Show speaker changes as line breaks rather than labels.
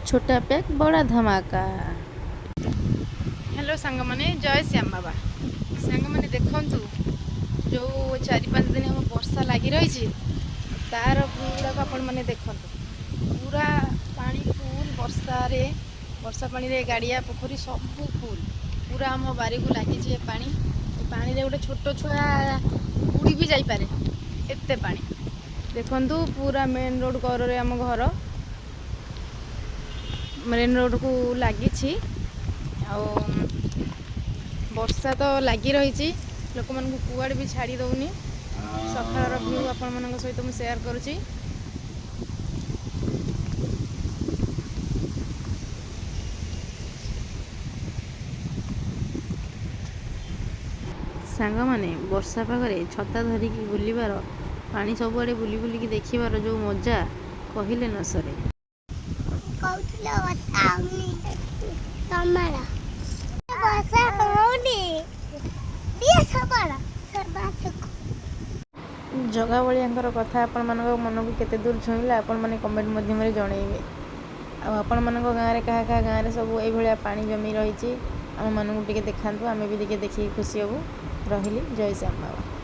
ଛୋଟା pack ବଡ଼ା ଧମାକା। Hello ସାଙ୍ଗମାନେ, ଜୟ ଶ୍ୟାମ ବାବା। ସାଙ୍ଗମାନେ, ଦେଖନ୍ତୁ, ଯେଉଁ 4-5 ଦିନ ହେବ ବର୍ଷା ଲାଗି ରହିଛି, ତାର ଭିଉ ଗୁଡ଼ାକ ଆପଣମାନେ ଦେଖନ୍ତୁ। ପୁରା ପାଣି ଫୁଲ୍। ବର୍ଷାରେ, ବର୍ଷା ପାଣିରେ ଗାଡ଼ିଆ ପୋଖରୀ ସବୁ ଫୁଲ୍। ପୁରା ଆମ ବାରିକୁ ଲାଗିଛି ଏ ପାଣି। ଏ ପାଣିରେ ଗୋଟେ ଛୋଟ ଛୁଆ ବୁଡ଼ି ବି ଯାଇପାରେ, ଏତେ ପାଣି। ଦେଖନ୍ତୁ, ପୁରା ମେନ୍ ରୋଡ଼ କରରେ ଆମ ଘର, ମେନ୍ ରୋଡ଼କୁ ଲାଗିଛି। ଆଉ ବର୍ଷା ତ ଲାଗି ରହିଛି, ଲୋକମାନଙ୍କୁ କୁଆଡ଼େ ବି ଛାଡ଼ି ଦେଉନି। ସକାଳର ଭିଉ ଆପଣମାନଙ୍କ ସହିତ ମୁଁ ସେୟାର କରୁଛି। ସାଙ୍ଗମାନେ, ବର୍ଷା ପାଗରେ ଛତା ଧରିକି ବୁଲିବାର, ପାଣି ସବୁଆଡ଼େ ବୁଲି ବୁଲିକି ଦେଖିବାର ଯେଉଁ ମଜା, କହିଲେ ନ ସରେ।
କହୁଥିଲେ ବର୍ଷା ହଉନି ତମର। ବର୍ଷା ହଉନି, ଦିଅ ସବଳ।
ଜଗା ବଳିଆଙ୍କର କଥା ଆପଣମାନଙ୍କ ମନକୁ କେତେ ଦୂର ଛୁଇଁଲା, ଆପଣମାନେ କମେଣ୍ଟ ମାଧ୍ୟମରେ ଜଣେଇବେ। ଆଉ ଆପଣମାନଙ୍କ ଗାଁରେ, କାହା କାହା ଗାଁରେ ସବୁ ଏଇଭଳିଆ ପାଣି ଜମି ରହିଛି, ଆମମାନଙ୍କୁ ଟିକେ ଦେଖାନ୍ତୁ। ଆମେ ବି ଟିକେ ଦେଖିକି ଖୁସି ହେବୁ। ରହିଲି, ଜୟ ଶ୍ୟାମ ବାବା।